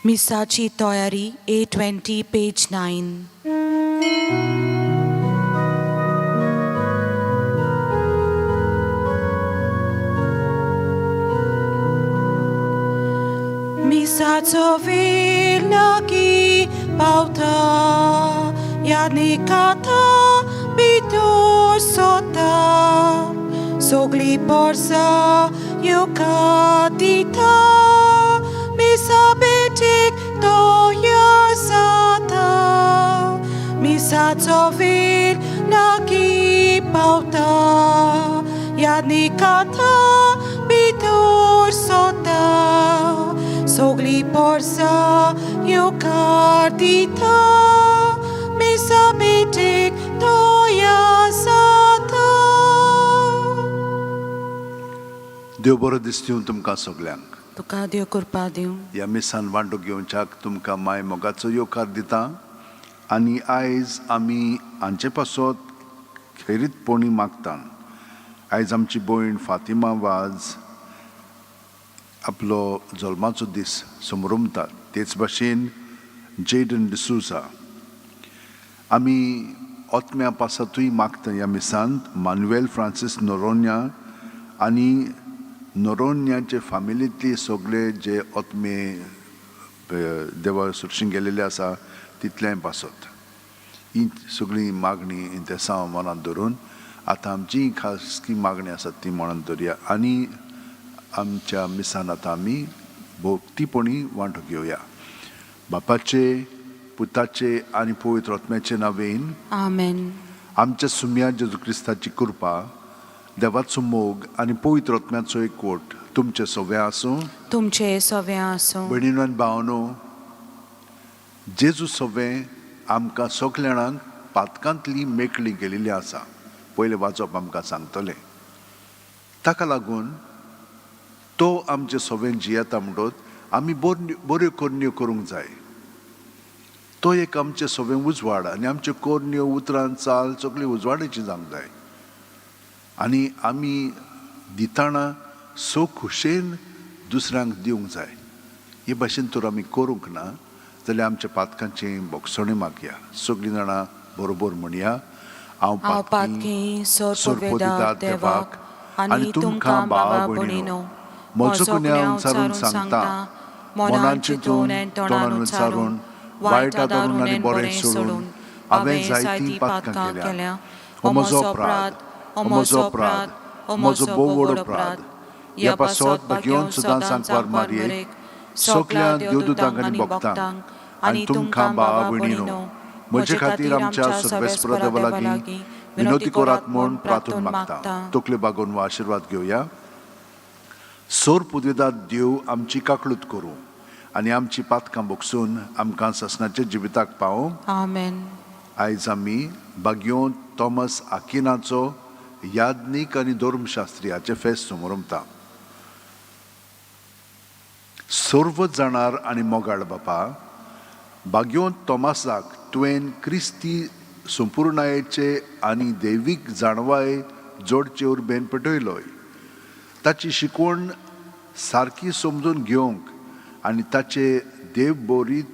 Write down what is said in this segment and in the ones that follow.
मिसाची तयारी A20 page 9. मिसाचो वेळ लागीं पावता, यादनिकाता भितर सोता, सगळीं पोरसां येवकार दिता, मिसा भेटीक तयार जाता. मिसाचो वेळ लागीं पावता, यादनिकाता भितर सोता, सगळीं पोरसां येवकार दिता, मिसा भेटीक तयार जाता. देव बरो दिसता तुमकां सगल्यांक. तुका देव कृपा दिवं. ह्या मिसान वांटो घेवच्याक तुमकां माय मोगाचो येवकार दिता आनी आयज आमी हांचे पासत खेरीतपणी मागता. आयज आमची भयण फातिमा वाज आपलो जल्माचो दीस समरमता, तेच भाशेन जेडन डिसूजा. आमी ओतम्या पासतूय मागता ह्या मिसांत, मानुएल फ्रांसीस नोरोन्या आनी नोरोन्याचे फामिलींतली सगळे जे ओतमे देवा सुरशीं गेलेले आसा तितलें पासत. ही सगळी मागणी इंतेसांव मनांत धरून आतां आमची खासगी मागणी आसा ती मनांत धरया आनी आमच्या मिसान आतां आमी भक्तीपणी वांटो घेवया. बापाचे, पुताचे आनी पवित्र आत्म्याचे नांवेन. आमेन. आमच्या सुम्या जेजू क्रिस्ताची कृपा, देवाचो मोग आनी पवित्र आत्म्याचो एकवट तुमचे सगळें आसूं. तुमचे सगळें आसूं. भयणीनो आनी भावनो, जेजू सवें आमकां सगळ्यांक पातकांतली मेकळी केलेली आसा. पयलें वाचप आमकां सांगतलें. ताका लागून तो आमचे सवें जियेता म्हणटत आमी बऱ्यो करण्यो करूंक जाय. तो एक आमचे सवें उजवाड आनी आमच्यो करण्यो, उतरां, चाल सगळी उजवाडाची जावंक जाय आनी आमी दिताना सो खुशेन दुसऱ्यांक दिवंक जाय. हे भाशेन तर आमी करूंक ना जाल्यार आमच्या पातकांची बोगसणी मागया. सगळीं जाणां बरोबर म्हणया: हांव हांव पातकी सोरपोदितात देवाक आनी तुमकां बाबा भयणीनो म्हजो गुन्यांव उच्चारून सांगता, मनान चिंतून, तोंडान उच्चारून, वायट आदारून आनी बरें सोडून हांवें जायतीं पातकां केल्या. हो म्हजो अपराध, हो म्हजो अपराध, हो म्हजो भोव व्हड अपराध. ह्या पासत भाग्योन सुद्दां सांगपार मारयेक, सगल्या देवदूतांक आनी भक्तांक आनी तुमकां भावा भयणीनो म्हजे खातीर आमच्या सर्वेस्पर देवा लागीं विनोती करात म्हूण प्रार्थून मागता. तकल्यो बागोवन वा आशिर्वाद घेवया. सोर पुदवेदात देव आमची काकळूत करूं आनी आमची पातकां बोगसून आमकां ससनाच्या जिविताक पावोवं. आमेन. आयज आमी बागयोन थॉमस आकिनाचो याज्ञीक आनी धर्मशास्त्री हाचें फेस्त समरमता. सर्व जाणार आनी मोगाळ बापा, बागयोन थॉमसाक तुवें क्रिस्ती संपुर्णायेचे आनी दैवीक जाणवाय जोडचे उर्बेन पेटयलोय. ताची शिकवण सारकी समजून घेवंक आनी ताचे देवबरीत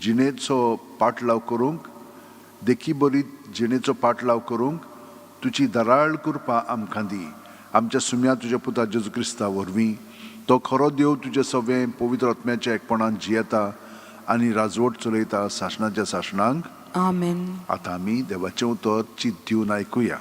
जिणेचो पाटलाव करूंक, देखी बरीत जिणेचो पाटलाव करूंक तुजी दराळ कृपा आमकां दी. आमच्या सुम्या तुज्या पुता जेजू क्रिस्ता वरवीं. तो खरो देव, तुजे सवें पवित्र आत्म्याच्या एकपणान जियेता आनी राजवट चलयता सासणाच्या सासणांक. आमेन. आतां आमी देवाचें उतर चिंत दिवन आयकुया.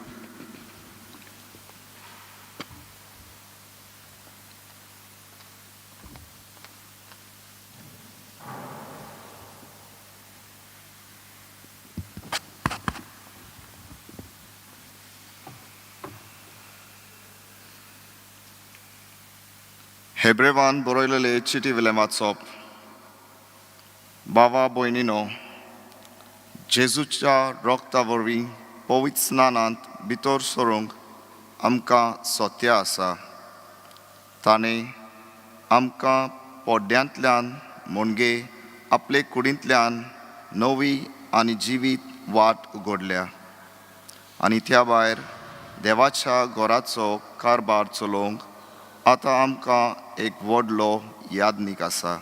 हेब्रेवान बरयलेले चिटी वेलें वाचप. बाबा भयणीनो, जेजूच्या रोगता वरवीं पवित्र स्नानांत भितर सरूंक आमकां सत्य आसा. ताणें आमकां पोड्ड्यांतल्यान म्हणजे आपले कुडींतल्यान नवी आनी जिवीत वाट उगडल्या आनी त्या भायर देवाच्या घराचो कारभार चलोवंक आतां आमकां एक व्हडलो यादनीक आसा.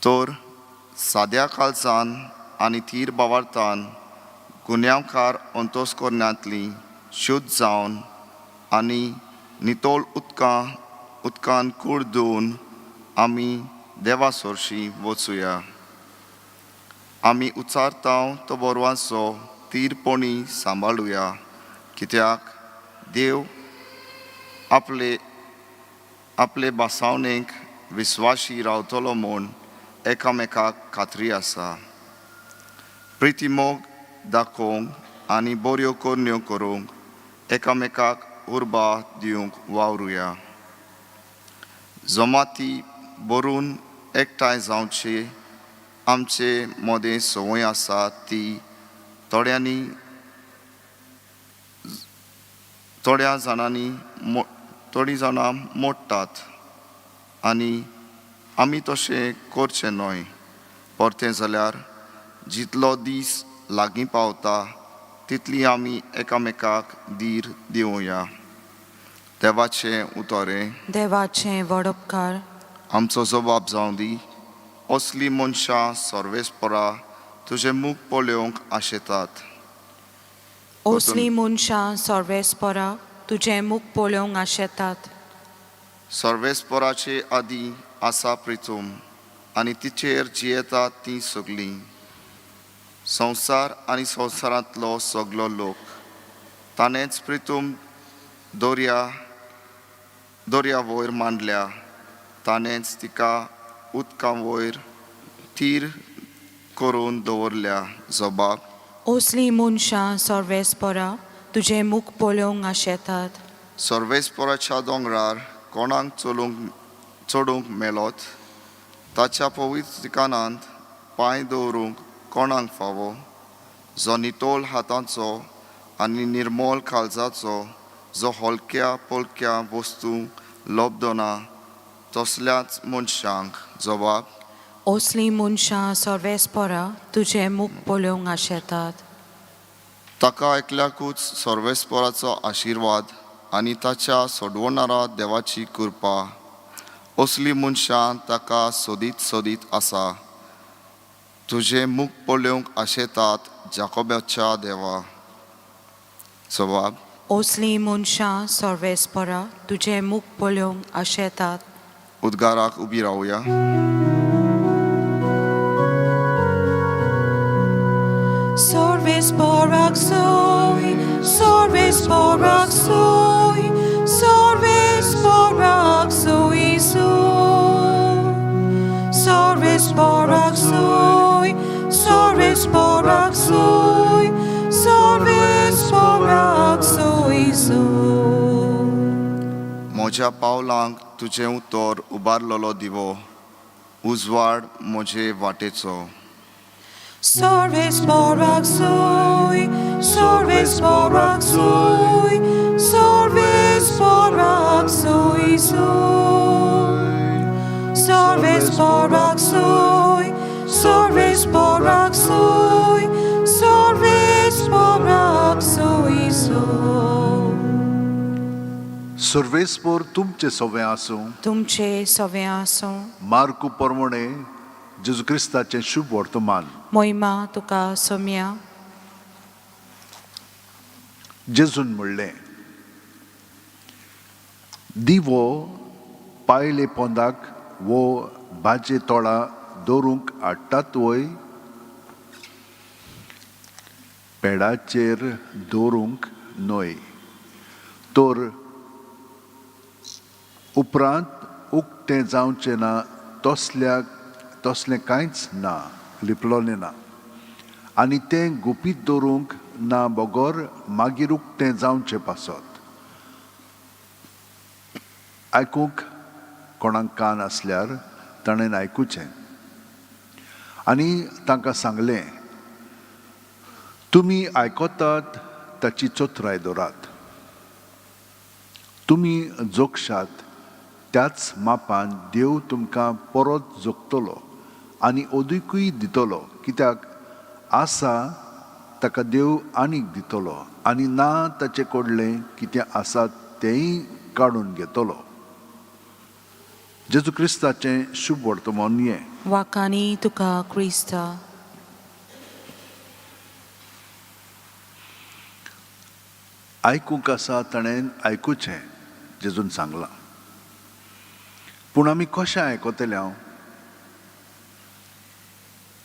तर साद्या काळजान आनी थीर भावार्थान गुन्यांवकार अंतस्करणांतली शुद्ध जावन आनी नितळ उदकान कूड धुवन आमी देवा सरशी वचुया. आमी उचारता तो बरवाचो तीरपणी सांबाळुया, कित्याक देव आपले आपले भासावणेक विस्वाशी रावतलो म्हूण एकामेकाक खात्री आसा. प्रितीमोग दाखोवंक आनी बऱ्यो करण्यो करूंक एकामेकाक उर्बा दिवंक वावरुया. जमाती भरून एकठांय जावचे आमचे मदें संवय आसा ती थोड्या जाणांनी थोडीं जाणां मोडटात आनी आमी तशें करचें न्हय. परतें जाल्यार जितलो दीस लागीं पावता तितली आमी एकामेकाक धीर दिवया. देवाचें उतरें. देवाचें वडपकार. आमचो जबाब जावं दी. असलीं मनशां सर्वेस्परा तुजें मूख पळोवंक आशेतात. असलीं मनशां सर्वेस्परा तुजें मुख पळोवंक आशेतात. सर्वेस्पराचे आदीं आसा प्रितूम आनी तिचेर जियेतात तीं सगलीं. संवसार आनी संवसारांतलो सगलो लोक ताणेंच प्रितूम दर्या वयर मांडल्या. ताणेंच तिका उदका वयर थीर करून दवरल्या. जबाब. असलीं मनशां सर्वेस्परा तुजें मुख पळोवंक आशेतात. सर्वेस्पराच्या दोंगरार कोणाक चडूंक मेलोत? ताच्या पवित्र ठिकाणांत पांय दवरूंक कोणाक फावो? जो नितळ हातांचो आनी निर्मळ काळजाचो, जो हलक्या पोलक्या वस्तू लब्दना तसल्याच मनशांक. जबाब. असलीं मनशां सर्वेस्परा तुजें मुख पळोवंक आशेतात. ताका एकल्याकूच सर्वेस्पराचो आशिर्वाद आनी ताच्या सोडवणारा देवाची कृपा. असलीं मनशां ताका सोदीत सोदीत आसा, तुजें मुख पळोवंक आशेतात जाकोबाच्या देवा. जबाब. असलीं मनशां सर्वेस्परा तुजें मुख पळोवंक आशेतात. उद्गाराक उबी रावया. Service soi, service soi, service soi, service soi, service soi, service soi, soi. म्हज्या पावलांक तुजें उतर उबारलेलो दिवो, उजवाड म्हजे वाटेचो. Service soi, service soi, service soi, soi. Service soi, service soi, service soi, soi. सर्वेस्पोर तुमचे सवें आसूं. तुमचे सवें आसूं. मार्कू परमणे जेजू क्रिस्ताचें शुभ वर्तमान. मोहिमा तुका सोम्या. जेजून म्हणलें, दिवो पायले पोंदाक वो भाजे तोळा दवरूंक हाडटात वय, पेडाचेर दवरूंक न्हय? तर उपरांत उक्तें जावचें ना. तसलें कांयच ना, लिपलोलें ना आनी तें गुपीत दवरूंक ना बगर मागीर उक्तें जावचें पासत. आयकूंक कोणाक कान आसल्यार ताणें आयकुचें. आनी तांकां सांगलें, तुमी आयकतात ताची चतुराय दवरात. तुमी जोगशात त्याच मापान देव तुमकां परत जोगतलो आनी अदिकूय दितलो. कित्याक आसा ताका देव आनीक दितलो आनी ना ताचे कडलें कितें आसा तेंय काडून घेतलो. जेजू क्रिस्ताचें शुभ वर्तमान हें. वाकानी तुका क्रिस्ता. आयकूंक आसा ताणें आयकुचें जेजून सांगलां. पूण आमी कशें आयकतले हांव?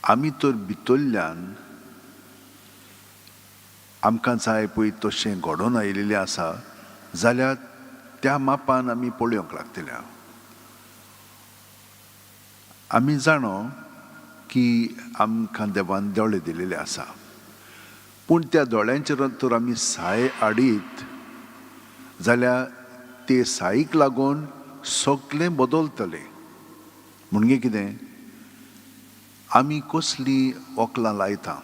आमी तर भितरल्यान आमकां जाय पळय तशें घडोवन आयिल्लें आसा जाल्यार त्या मापान आमी पळोवंक लागतले. आमी जाणो की आमकां देवान दोळे दिलेले आसा, पूण त्या दोळ्यांचेर तर आमी साय हाडीत जाल्यार ते साईक लागून सगळें बदलतलें. म्हणजे कितें, आमी कसलीं वकलां लायता,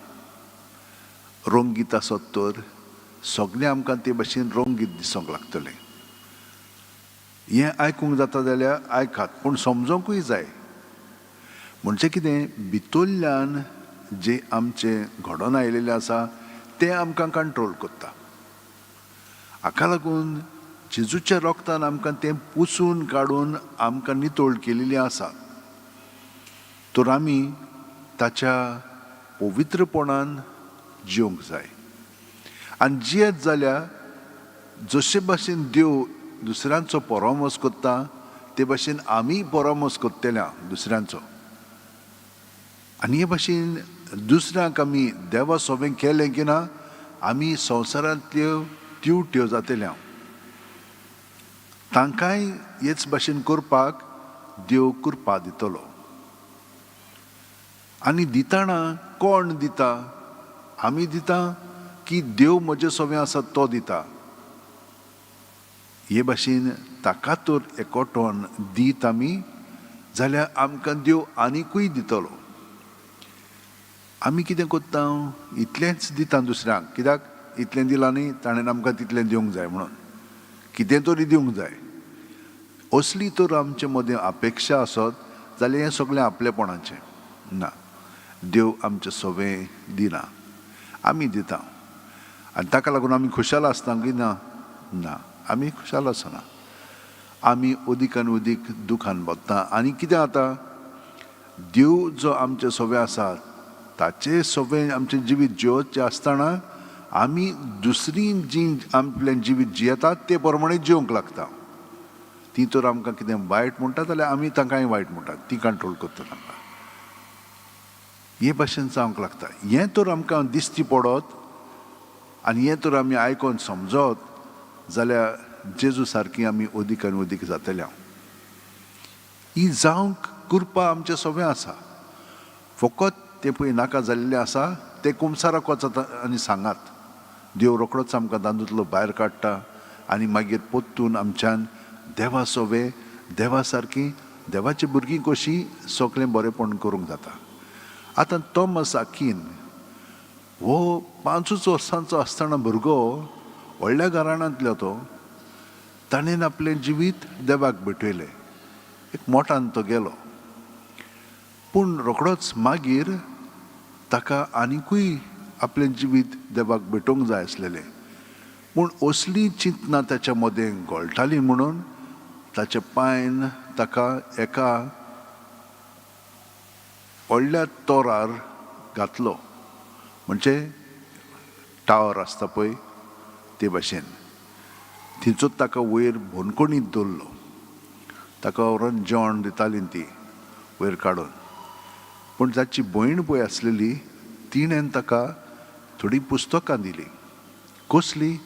रंगीत आसत तर सगळें आमकां ते भशेन रंगीत दिसूंक लागतलें. हें आयकूंक जाता जाल्यार आयकात, पूण समजोंकूय जाय. म्हणजे कितें, भितरल्यान जें आमचें घडोवन आयिल्लें आसा तें आमकां कंट्रोल करता. हाका लागून जेजूच्या रोगतान आमकां तें पुसून काडून आमकां नितळ केलेलें आसा, तर आमी ताच्या पवित्रपणान जिवंक जाय. आनी जियेत जाल्यार जशे भाशेन देव दुसऱ्यांचो परामर्श करता ते भाशेन आमीय परामर्श करतले दुसऱ्यांचो. आनी हे भाशेन दुसऱ्यांक आमी देवा सोबें केलें की ना, आमी संवसारांतल्यो दिवट्यो जातल्यो. तांकांय हेच भाशेन करपाक देव कृपा दितलो. आनी दितना कोण दिता? आमी दिता की देव म्हजे सोबें आसा तो दिता? हे भाशेन ताका तर एकवटोन दीत आमी जाल्यार आमकां देव आनिकूय दितलो. आमी कितें करता, इतलेंच दिता दुसऱ्यांक, कित्याक इतलें दिलां न्ही ताणें आमकां तितलें दिवंक जाय म्हणून, कितें तरी दिवंक जाय. असली तर आमचे मदें अपेक्षा आसत जाल्यार हें सगळें आपलेपणाचें ना. देव आमचें सवें दिना, आमी दिता. आनी ताका लागून आमी खुशाल आसता की ना? ना, आमी खुशाल आसना. आमी अदीक आनी अदीक दुखान भोगता. आनी कितें जाता, देव जो आमचे सवें आसा ताचे सवें आमचें जिवीत जियोवचें आसतना आमी दुसरी जी आपलें जिवीत जियेतात ते प्रमाणे जिवंक लागता. ती तर आमकां कितें वायट म्हणटा जाल्यार आमी तांकांय वायट म्हणटात, ती कंट्रोल करता तांकां. हे भाशेन जावंक लागता. हें तर आमकां दिश्टी पडत आनी हें तर आमी आयकोन समजत जाल्यार जेजू सारकी आमी अदीक आनी अदीक जातले. ही जावंक कृपा आमचें सगळें आसा, फकत तें पळय नाका जाल्लें आसा तें कुमसाराक वचात आनी सांगात, देव रोकडोच आमकां तातूंतलो भायर काडटा आनी मागीर परतून आमच्यान देवा सोवे देवा सारकी देवाची भुरगीं कशीं सगळें बरेंपण करूंक जाता. आतां थॉमस आकीन हो 5 वर्सांचो आसतना भुरगो, व्हडल्या घराण्यांतलो तो, ताणें आपलें जिवीत देवाक भेटयलें. एक मोठान तो गेलो, पूण रोकडोच मागीर ताका आनिकूय आपलें जिवीत देवाक भेटोवंक जाय आसलेलें. पूण असलीं चिंतनां ताच्या मदें घोळटालीं म्हणून ताच्या पांयन ताका एका व्हडल्या तोरार घातलो, म्हणजे टावर आसता पळय ते भाशेन. थंयचोच ताका वयर बोनकोणीत दवरलो. ताका व्हरोन जेवण दितालीं ती वयर काडून. पूण ताची भयण पळय आसलेली तिणें ताका थोडीं पुस्तकां दिलीं. कसलीं?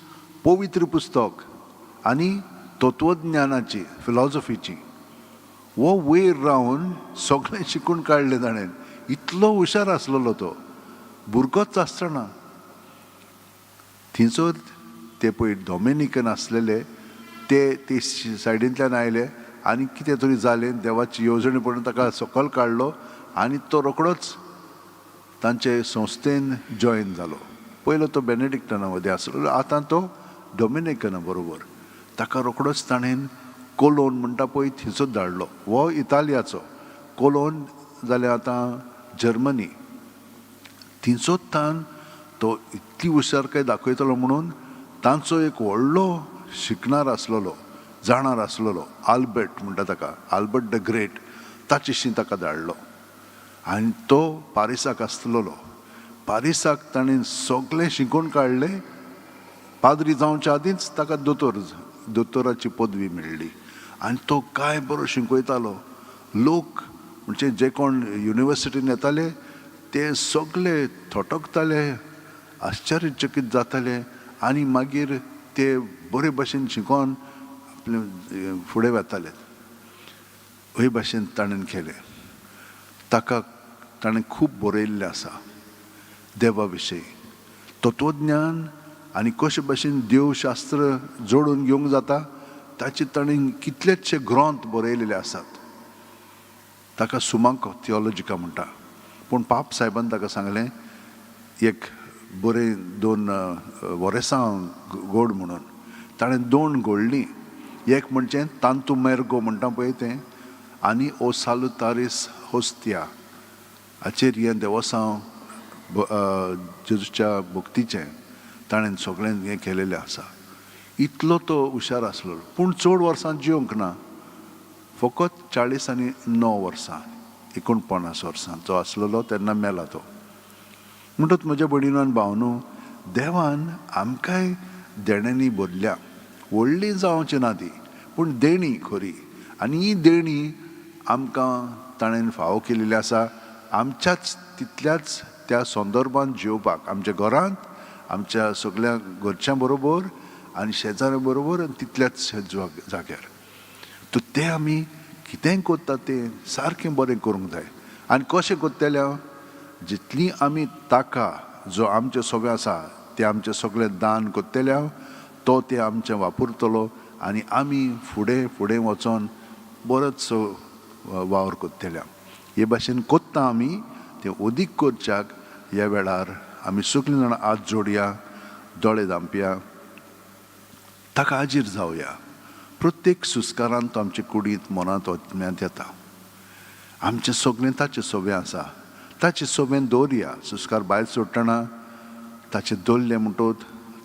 पवित्र पुस्तक आनी तत्वज्ञानाची, फिलॉजॉफीची. हो वयर रावन सगळें शिकून काडलें ताणें. इतलो हुशार आसलेलो तो भुरगोच आसतना. थंयसर ते पळय डॉमिनिकन आसलेले ते ते सायडींतल्यान आयले आनी कितें तरी जालें, देवाची येवजणे पडून ताका सकयल काडलो आनी तो रोकडोच तांचे संस्थेन जॉयन जालो. पयलो तो बेनेडिक्टना मदें आसलो, आतां तो डॉमिनिकना बरोबर. ताका रोकडोच ताणें कोलोन म्हणटा पळय थंयसर धाडलो. हो इतालियाचो कोलोन जाल्यार आतां जर्मनी. थंयसर तान तो इतली हुशारकाय दाखयतलो म्हणून तांचो एक व्हडलो शिकणार आसलेलो जाणार आसलेलो आल्बर्ट म्हणटा ताका, आल्बर्ट the great, ताचेशी ताका धाडलो आनी तो पारिसाक आसलेलो. पारिसाक ताणें सगळें शिकून काडलें. पाद्री जावच्या आदींच ताका दोतोराची पदवी मेळ्ळी आनी तो काय बरो शिकयतालो. लोक म्हणजे जे कोण युनिवर्सिटीन येताले ते सगळे थटकताले, आश्चर्यचकीत जाताले आनी मागीर ते बरे भशेन शिकोन आपले फुडें वताले. हे भाशेन ताणें केलें. ताका ताणें खूब बरयल्लें आसा देवा विशयी, तत्वज्ञान आनी कशे भशेन देवशास्त्र जोडून घेवंक जाता ताचे ताणें कितलेचशे ग्रंथ बरयलेले आसात. ताका सुमाक थियोलॉजिका म्हणटा. पूण पाप साहेबान ताका सांगलें एक बरें दोन वरेसां गोड म्हणून. ताणें दोन घोडलीं, एक म्हणजे तांतू मेरगो म्हणटा पळय तें, आनी ओ सालुतारीस होस्तिया हाचेर हें देवसांव जेजूच्या भक्तीचें ताणें सगळें हें केलेलें आसा. इतलो तो हुशार आसलो, पूण चड वर्सां जिवंक ना, फकत 49 वर्सां, 49 वर्सांचो आसलेलो तेन्ना मेला तो. म्हणटच म्हज्या भयणीनो आनी भावनो, देवान आमकांय देण्यांनी भरल्या, व्हडली जावची ना ती, पूण देणी खरी. आनी ही देणी आमकां ताणें फावो केलेली आसा आमच्याच तितल्याच त्या संदर्भान जिवपाक, आमच्या घरांत, आमच्या सगल्या घरच्यां बरोबर आनी शेजाऱ्यां बरोबर आनी तितल्याच जाग्यार. तर तें आमी कितेंय करता तें सारकें बरें करूंक जाय. आनी कशें करतले? जितली आमी ताका जो आमचें सगळें आसा तें आमचें सगळें दान करतले, तो तें आमचें वापरतलो आनी आमी फुडें फुडें वचोन बरोचसो वावर करतले. हे भाशेन कोत्ता आमी तें अदीक करच्याक ह्या वेळार आमी सगळीं जाणां हात जोडया, दोळे धांपया, ताका हाजीर जावया. प्रत्येक सुस्कारान तो आमचे कुडींत, मनांत, आत्म्यांत येता. आमचें सगळें ताचें सोबें आसा, ताचें सोबें दवरया. सुस्कार भायर सोडटना ताचें दवरलें म्हणटकच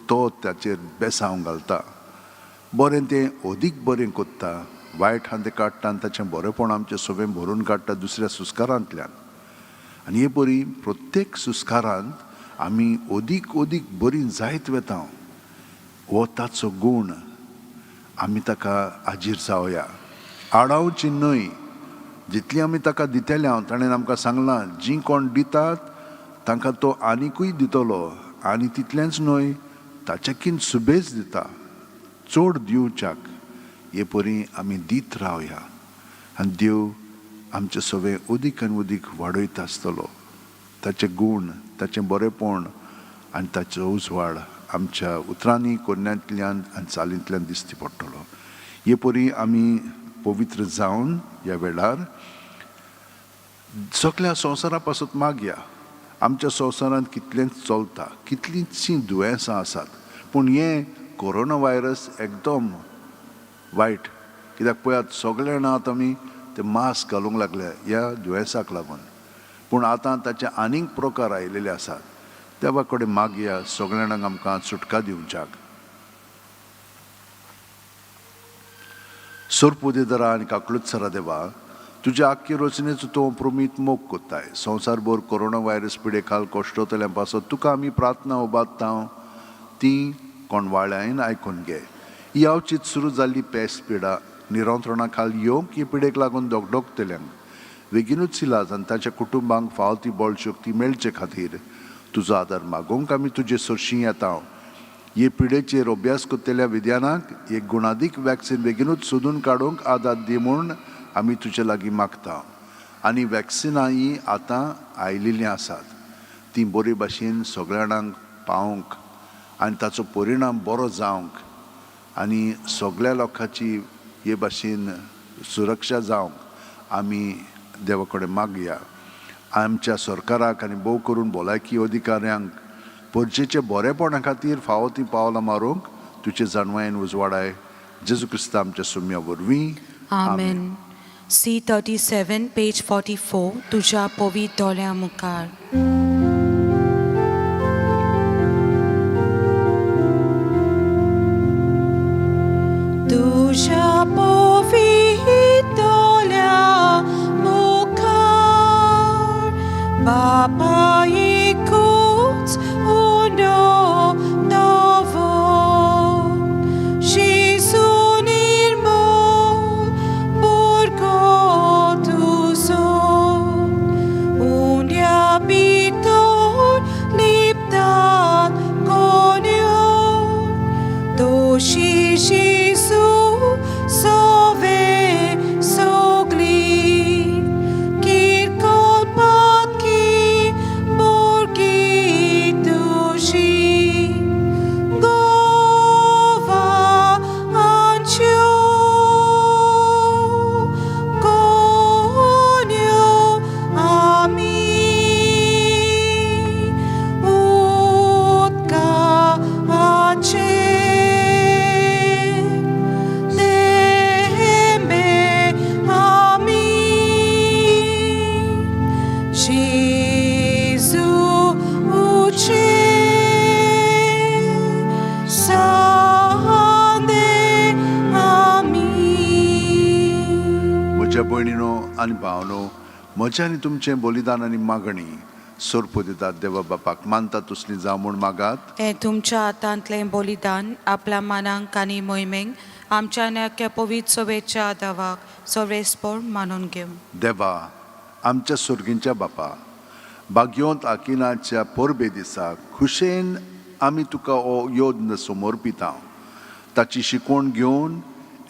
तो ताचेर बेसांव घालता, बरें तें अदीक बरें कोत्ता, वायट आहा तें काडटा आनी ताचें बरेंपण आमचें सोबें भरून काडटा दुसऱ्या सुस्कारांतल्यान. आनी हे परी प्रत्येक सुस्कारांत आमी अदीक अदीक बरीं जायत वता. हो ताचो गूण, आमी ताका हाजीर जावया, आडावची न्हय. जितली आमी ताका दितले, हांव ताणें आमकां सांगलां, जीं कोण दितात तांकां तो आनिकूय दितलो, आनी तितलेंच न्हय ताच्याकीन सुबेज दिता, चड दिवच्याक. हे परी आमी दीत रावया आनी देव आमचें सगळें अदीक आनी अदीक वाडयता आसतलो. ताचें गूण, ताचें बरेंपण आनी ताचो उजवाड आमच्या उतरांनी, कोन्यांतल्यान आनी चालींतल्यान दिसती पडटलो. हे परी आमी पवित्र जावन ह्या वेळार सगल्या संवसारा पासत मागया. आमच्या संवसारांत कितलेंच चलता, कितलींचशीं दुयेंसां आसात, पूण हें कोरोना व्हायरस एकदम वायट. कित्याक पळयात, सगळे जाणां आतां आमी ते मास्क घालूंक लागले ह्या दुयेंसाक लागून, पूण आतां ताचे आनीक प्रकार आयिल्ले आसात. देवा कडेन मागया सगळ्या जाणांक आमकां सुटका दिवच्याक. सोरपुदेदरा आनी काकलुत्सरा देवा, तुज्या आख्खे रचनेचो तूं प्रमीत मोग कोत्ताय. संवसारभर कोरोना व्हायरस पिडे खाल कश्टोतल्या पासत तुका आमी प्रार्थना उबारता, ती कोणवाळ्यान आयकून घे. ही अवचीत सुरू जाल्ली पेस पिडा निरंत्रणा खाल येवंक ही पिडेक लागून दोगडोगतल्यांक बेगीनूच इलाज आनी ताच्या कुटुंबांक फावो ती बळ शक्ती मेळचे खातीर तुजो आदार मागोवंक आमी तुजे सरशीं येता. हे पिडेचेर अभ्यास करतल्या विद्यानाक एक गुणादीक वॅक्सिन बेगीनूच सोदून काडूंक आदार दी म्हूण आमी तुजे लागीं मागता. आनी वॅक्सिनां ही आतां आयिल्लीं आसात, तीं बरे भाशेन सगळ्या जाणांक पावोवंक आनी ताचो परिणाम बरो जावंक आनी सगळ्या लोकांची हे भाशेन सुरक्षा जावंक आमी देवा कडेन मागया. आमच्या सरकाराक आनी भोव करून भलायकी अधिकाऱ्यांक परजेचे बरेपणा खातीर फावो ती पावलां मारूंक तुजे जाणवायेन उजवाडाय. जेजू क्रिस्ता आमच्या सुम्या वरवीं, आमेन. C37 page 44, तुज्या पवित्र दोळ्यां मुखार. तुज्या जेजू सोवे सोगली किरकोळ पातकी बोरगी तुजी गोवा आंच्यो कोन्यो आमी उदकाचे देंबे आमी जेजू उचे सांदे आमी. म्हज्या भयणीनो आनी भावनो, म्हजें आनी तुमचें बलिदान आनी मागणी सोरपो दितात देवा बापाक मानता तसली जावं म्हूण मागात. हें तुमच्या हातांतलें बलिदान आपल्या मानांक आनी मोहिमेक आमच्या नाक्या पवित्र सभेच्या दावाक सर्वेस्पोर मानून घेवं. देवा आमच्या सुर्गींच्या बापा, बागयोंत आकिनाच्या परबे दिसा खुशेन आमी तुका हो योद्न समर्पिता. ताची शिकवण घेवन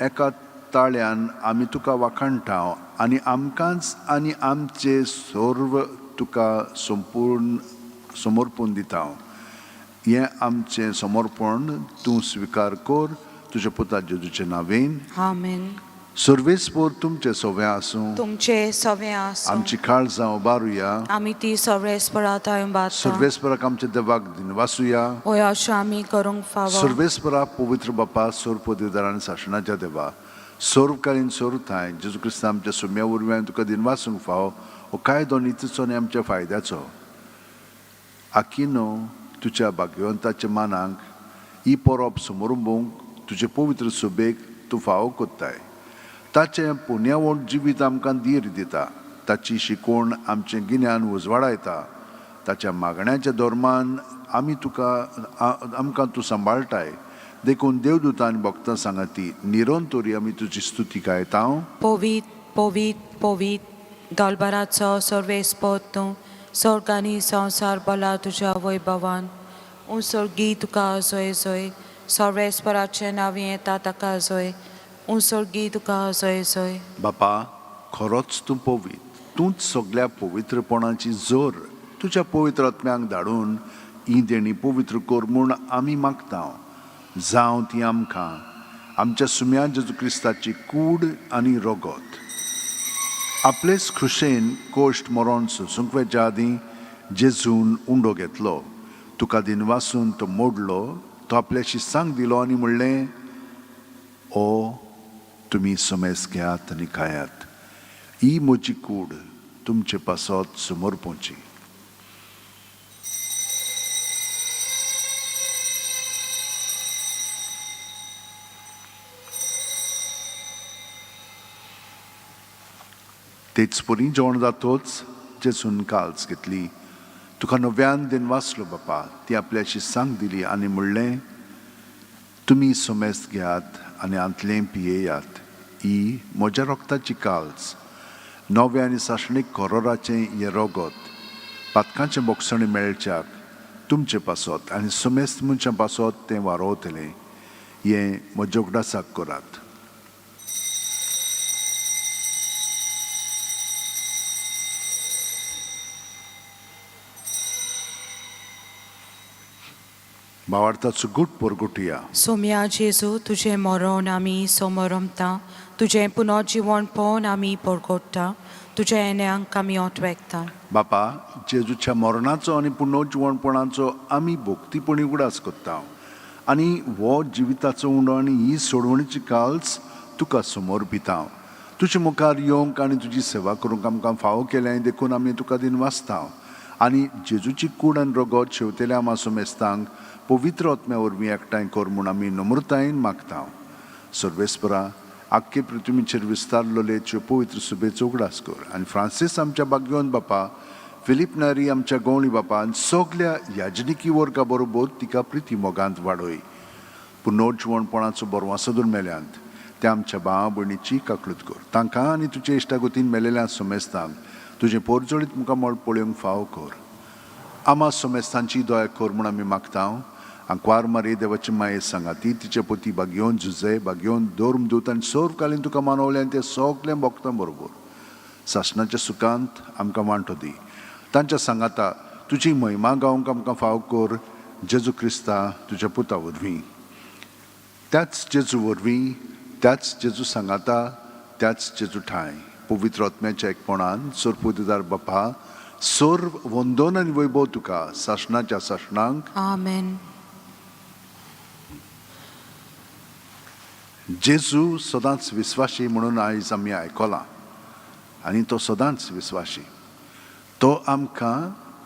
एका ताळ्यान आमी तुका वाखाणटा आनी आमकांच आनी आमचे सर्व तुका संपूर्ण समर्पून दिता. हें आमचें समर्पण तूं स्विकार कर तुज्या पुता जेजूचे नांवेन. आमेन. सर्वेस्पोर तुमचें सवें आसूं. तुमचे सवें आसूं. आमची काळजां उबारुया. आमी ती सर्वेस्परा थंय बाता. सर्वेस्पराक आमच्या देवाक दिनवासुया. हय, अशें आमी करूंक फावो. सर्वेस्परा, पवित्र बापा, सोर पदवीदार आनी सासणाच्या देवा, सर्वकालीन सर्व थांय जेजू क्रिस्तांव आमच्या सुम्या वरवीं आमी तुका दिनवासूंक फावो. हो कायदो नितीचो आनी आमच्या फायद्याचो. आकिनो तुज्या भाग्यवंताच्या मानाक ही परब समरंबूंक तुजे पवित्र सुबेक तूं फावो कोत्ताय. ताचें पुण्यावण जिवीत आमकां धीर दिता. ताची शिकवण आमचें गिन्यान उजवाडायता. ताच्या मागण्याच्या धर्मान आमी तुका आमकां तूं सांबाळटाय. देखून देवदूतान भक्तां सांगाती निरंतरी आमी तुजी स्तुती गायता. पवीत पवीत पवीत दलबाराचो सर्वेस्पोर तूं, स्वर्ग आनी संवसार भरला तुज्या वैभवान. उंसर्गी तुका जय जय. सर्वेस्पराचें नांव येता ताका जय. उंसर्गी तुका जय जय. बापा, खरोच तूं पवीत, तूंच सगल्या पवित्रपणाची जोर. तुज्या पवित्र आत्म्यांक धाडून ही देणी पवित्र कर म्हूण आमी मागता. जावं ती आमकां आमच्या सुम्या जेजू क्रिस्ताची कूड आनी रगत. आपलेच खुशेन कोश्ट मरोन सोसूंक वेच्या आदीं जेजून उंडो घेतलो, तुका दिनवासून तो मोडलो, तो आपल्या शिस्तांक दिलो आनी म्हणलें, ओ तुमी समेस घेयात आनी खायात. ही म्हजी कूड तुमचे पासत समर्पोवची. तेच परी जेवण जातोच जेजून काल्स घेतली, तुका नव्यान दिनवासलो बापा, ती आपल्या शिस्तांक दिली आनी म्हणलें, तुमी समेस्त घेयात आनी हांतलें पियेयात. ही म्हज्या रक्ताची काल्स, नव्या आनी सासणीक करोराचें हें रगत पातकांचें बोगसणें मेळच्याक तुमचे पासत आनी समेस्त मनशां पासत तें वारोवतलें. हें म्हज्या उगडासाक करात. भावार्थाचो गूट पोरगुटया. सोम्या जेजू, तुजें मरण आमी समरमता, तुजें पुनर्जिवण पळोवन आमी परगट्टा, तुज्या येण्यांक आमी ओटवेकता. बापा, जेजूच्या मरणाचो आनी पुनर्जिवणपणाचो आमी भोक्तीपणी उगडास करता आनी हो जिविताचो उंडो आनी ही सोडवणीची काल्स तुका समर्पिता. तुजे मुखार येवंक आनी तुजी सेवा करूंक आमकां फावो केलें देखून आमी तुका दिनवासता आनी जेजूची कूड आनी रगत शेवतेल्या आमा समेस्तांक पवित्र आत्म्या वरवीं एकठांय कर म्हूण आमी नम्रतायेन मागता. सर्वेस्परा, आख्खे पृथ्वीचेर विस्तारलेले त्यो पवित्र सुबेचो उगडास कर आनी फ्रांसीस आमच्या बाग्योन बापा, फिलीप नारी आमच्या गवळी बापा आनी सगल्या याजनिकी वर्गा बरोबर तिका प्रिती मोगांत वाडय. पुनर्जिवणपणाचो बरवासदूर मेल्यांत त्या आमच्या भावा भयणीची काकळूत कर. तांकां आनी तुजे इश्टागतीन मेलेल्या समेस्तांक तुजें पोरजोळीत मुखामळ पळोवंक फावो कर. आमा समेस्तांची दया कर म्हूण आमी मागता. आंकवार मारी देवाची माये सांगाती तिचे पोती बागयोन जुजे बागयोन दोर्म दूत आनी सर्व कालीन तुका मानवलें आनी ते सगळें भोगता बरोबर सासणाच्या सुखांत आमकां वांटो दी. तांच्या सांगाता तुजी महिमा गावंक आमकां फाव कर जेजू क्रिस्ता तुज्या पुता वरवीं. त्याच जेजू वरवीं, त्याच जेजू सांगाता, त्याच जेजू ठांय पवित्र आत्म्याच्या एकपणान सोरपुदेदार बापा सर्व वंदन आनी वैभव तुका सासणाच्या सासणांक. आमेन. जेजू सदांच विस्वाशी म्हणून आयज आमी आयकलां आनी तो सदांच विस्वाशी. तो आमकां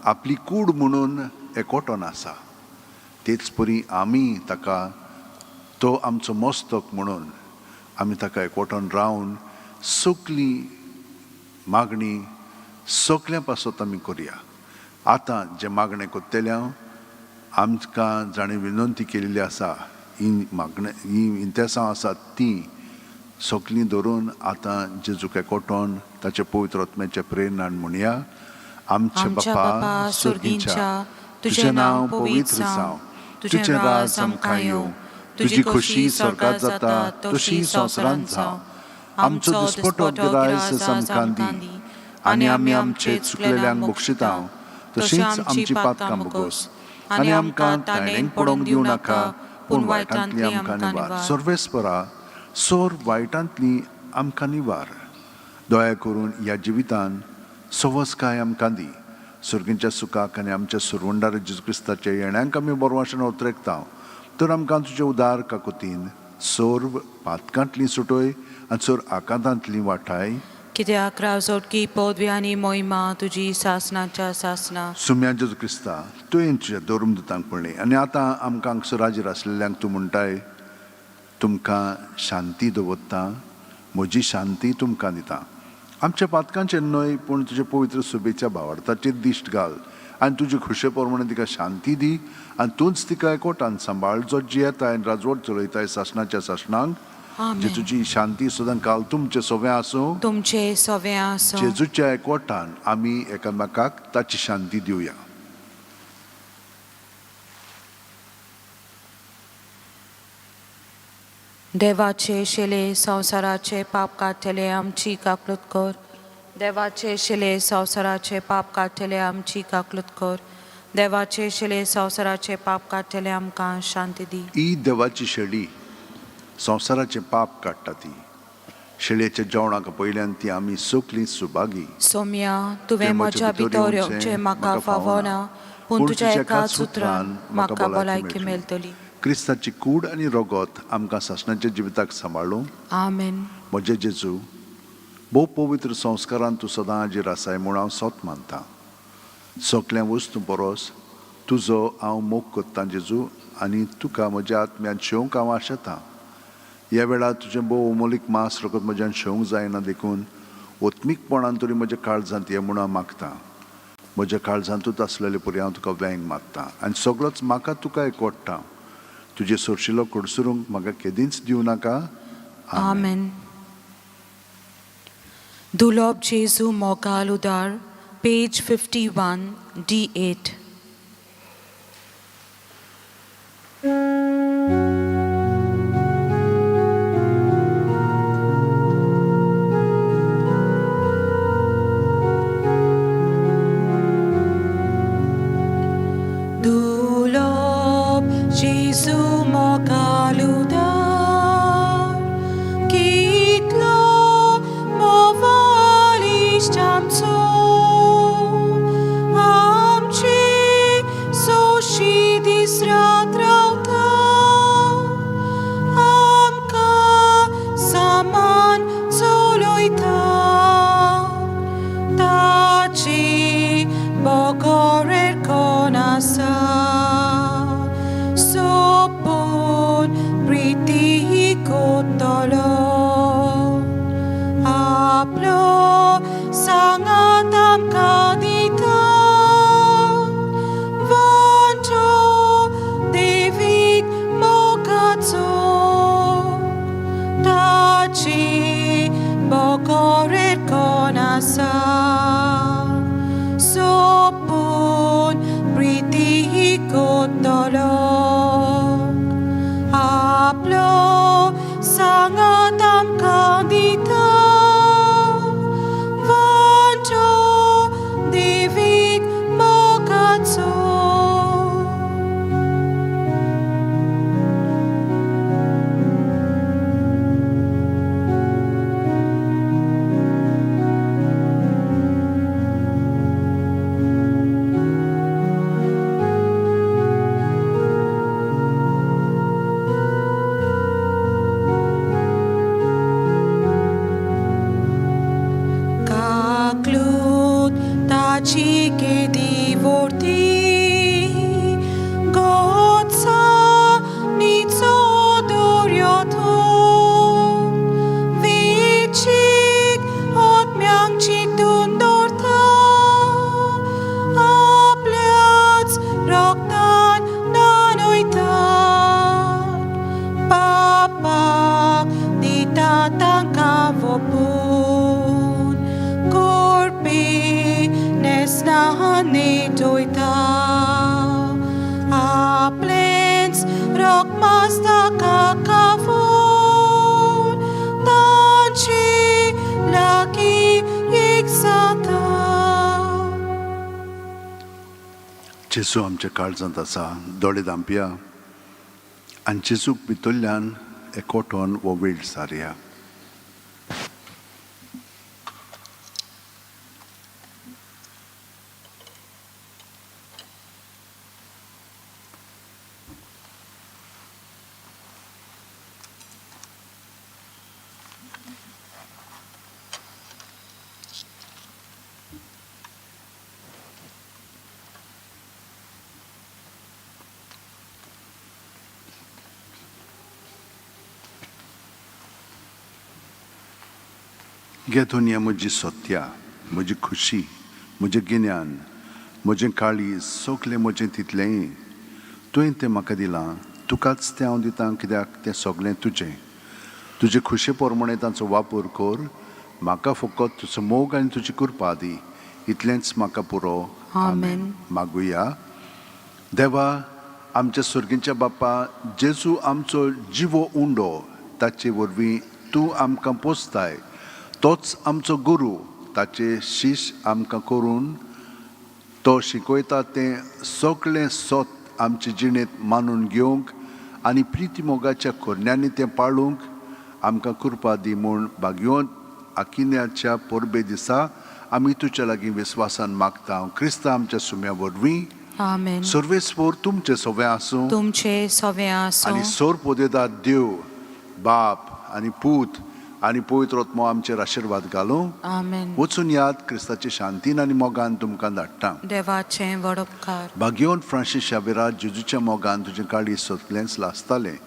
आपली कूड म्हणून एकवटोन आसा, तेच परी आमी ताका तो आमचो मस्तक म्हणून आमी ताका एकवटोन रावन सगली मागणी सगल्या पासत आमी करुया. आतां जें मागणें करतले हांव, आमकां जाणें विनंती केल्ली आसा ही मागणें ही इंतेसांव आसात तीं सगलीं धरून आतां जेजूक एकवटोन ताचे पवित्र आत्म्याचे प्रेरणान म्हणया. आमच्या बापा सुर्गींच्या, तुजें नांव पवित्र जावं, तुजें राज आमकां येवं, तुजी खोशी स्वर्गात जाता तशी संवसारांत जावं. आमचो दिसपटो गिरायस आमकां दी आनी आमी आमचे चुकलेल्यांक बक्षिता तशींच आमची पातकां भोगोस आनी आमकां ताणेंक पडोवंक दिवं नाका, पूण वायटांतली आमकां निवार. सर्वेस्परा, सोर वायटांतली आमकां निवार. दया करून ह्या जिवितान सवसकाय आमकां दी. सुर्गींच्या सुखाक आनी आमच्या सुरवंडार जेजू क्रिस्ताच्या येण्यांक आमी बरवाशेन उतरेकता, तर आमकां तुजे उदार काकुतीन सर्व पातकांतली सुटय आनी सोर आकांतांतली वाठाय. कित्याक राजोटकी पदवी आनी मोहिमा तुजी सासणाच्या सासना. सुम्या जेजू क्रिस्ता, तुवें तुज्या धर्मदूतांक पळय आनी आतां आमकां हांगसर हाजीर आसलेल्यांक तूं म्हणटाय, तुमकां शांती दवरता, म्हजी शांती तुमकां दिता. आमच्या पातकांचेर न्हय पूण तुजे पवित्र सुबेच्या भावार्थाचेर दिश्ट घाल आनी तुजे खुशे प्रमाणे तिका शांती दी आनी तूंच तिका एकवटान सांबाळ, जो जियेताय आनी राजवट चलयताय सासणाच्या सासणांक. आमेन. जेजूची शांती सदां काल तुमचें सवें आसूं. तुमचे सवें आसूं. जेजूच्या एकवटान आमी एकामेकाक ताची शांती दिवया. देवाचे शिले संवसाराचे पाप काडटले आमची काकलूत कर. देवाचे शिले संवसाराचे पाप काडटले आमची काकलूत कर. देवाचे शिले संवसाराचे पाप काडटले आमकां शांती दी. ही देवाची शेळी संवसाराचें पाप काडटा. ती शेळयेच्या जेवणाक पयल्यान ती आमी सगलीं सुभागी. सोम्या, तुवें म्हज्या भितर येवचें म्हाका फावना, पूण तुज्या एकाच उतरान म्हाका भलायकी मेळटली. क्रिस्ताची कूड आनी रगत आमकां सासणाच्या जिविताक सांबाळूं. आमेन. म्हजे जेजू, भोव पवित्र संस्कारान तूं सदां हाजीर आसाय म्हूण हांव सोत मानतां. सगल्या वस्तू परस तुजो हांव मोग करतां जेजू, आनी तुका म्हज्या आत्म्यान शेवंक हांव आशेतां. ह्या वेळार तुजें भोव अमोलीक मांस रगत म्हज्यान शेवंक जायना, देखून ओत्मीकपणान तरी म्हज्या काळजांत ये म्हूण हांव मागतां. म्हज्या काळजांतूच आसलेले परी हांव तुका वेंग मारता आनी सगळोच म्हाका तुका एकवटता. तुजे सोरशिलो कडसरूंक म्हाका केदींच दिवं नाका. आमेन. दुलोब जेजू मोगाल उदार, पेज 51 D8. दुलोब जेजू मोगाल उदार, कितलो मोवाल इश्ट आमचो, आमचे सोशी दीस रात रावता, आमकां सामान चलयता, ताचे बगर कोण आसा, सोपून प्रिती कोतलो, आपलो सांगात आमकां दिता, वांटो देवीक मोगाचो, ताचे बगर कोण आसा, सोपून प्रिती कोतलो. जेजू आमच्या काळजांत आसा. दोळे धांपया आनी जेजूक भितरल्यान एकवटोन हो वेळ सारया. घे दुनिया म्हजी सत्या, म्हजी खुशी, म्हजें गिन्यान, म्हजें काळीज, सगलें म्हजें तितलेंय तुवें तें म्हाका दिलां. तुकाच तें हांव दितां, कित्याक तें सगलें तुजें. तुजे खुशे प्रमाणें तांचो वापर कर. म्हाका फकत तुजो मोग आनी तुजी कृपा दी, इतलेंच म्हाका पुरो. आमेन. मागुया. देवा, आमच्या सर्गीच्या बापा, जेजू आमचो जिवो उंडो, ताचे वरवीं तूं आमकां पोसताय. तोच आमचो गुरू. ताचे शीश आमकां करून तो शिकयता तें सगळें सत आमचे जिणेंत मानून घेवंक आनी प्रिती मोगाच्या करण्यांनी तें पाळूंक आमकां कृपा दी म्हूण भाग्यवंत आकिन्याच्या परबे दिसा आमी तुज्या लागीं विस्वासान मागता, क्रिस्ता आमच्या सुम्या वरवीं. आमेन. सर्वेस्पोर तुमचें सगळें आसूं. तुमचे सवे आसूं. आनी सोर पोदेदार देव बाप आनी पूत आनी पवित्र आत्मो आमचेर आशिर्वाद घालूं. आमेन. वचून याद क्रिस्ताचे शांतीन आनी मोगान तुमकां धाडटा. देवाचें व्हड उपकार. भाग्यवंत फ्रांसीस शावेरा, जेजूच्या मोगान तुजें काळीज सगलेंच लासतालें.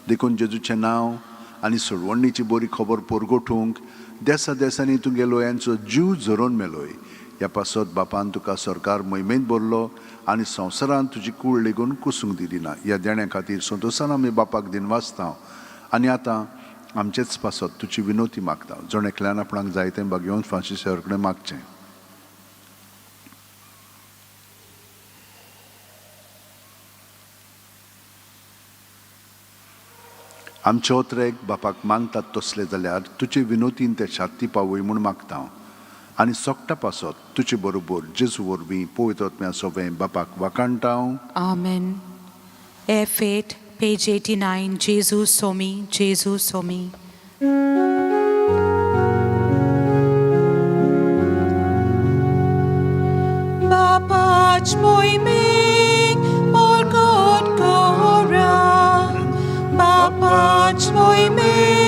देखून जेजूचें नांव आनी सोडवणीची बरी खबर परगटूंक देसा देसांनी तूं गेलो, यांचो जीव झरोवन मेलोय. ह्या पासत बापान तुका सरकार मोहिमेंत भरलो आनी संवसारांत तुजी कूळ लेगून कुसूंक दिली ना. ह्या देण्या खातीर संतोशान आमी बापाक दिनवासता आनी आतां आमचेच पासत तुजी विनवती मागता. जण एकल्यान आपणाक जाय तें भाग्यवंत फ्रांसीस शावेरा कडेन मागचें. आमचे ओतरेक बापाक मानतात तसले जाल्यार तुजे विनोतीन ते शांती पावय म्हूण मागता हांव. आनी सोकटा पासत तुजे बरोबर जेजू वरवीं पवित्र आत्म्या सोबें बापाक वाखाणटा हांव. आमेन. F8, page 89, Jesu Somi, Jesu Somi. Babac moiming, morgot gora. Babac moiming,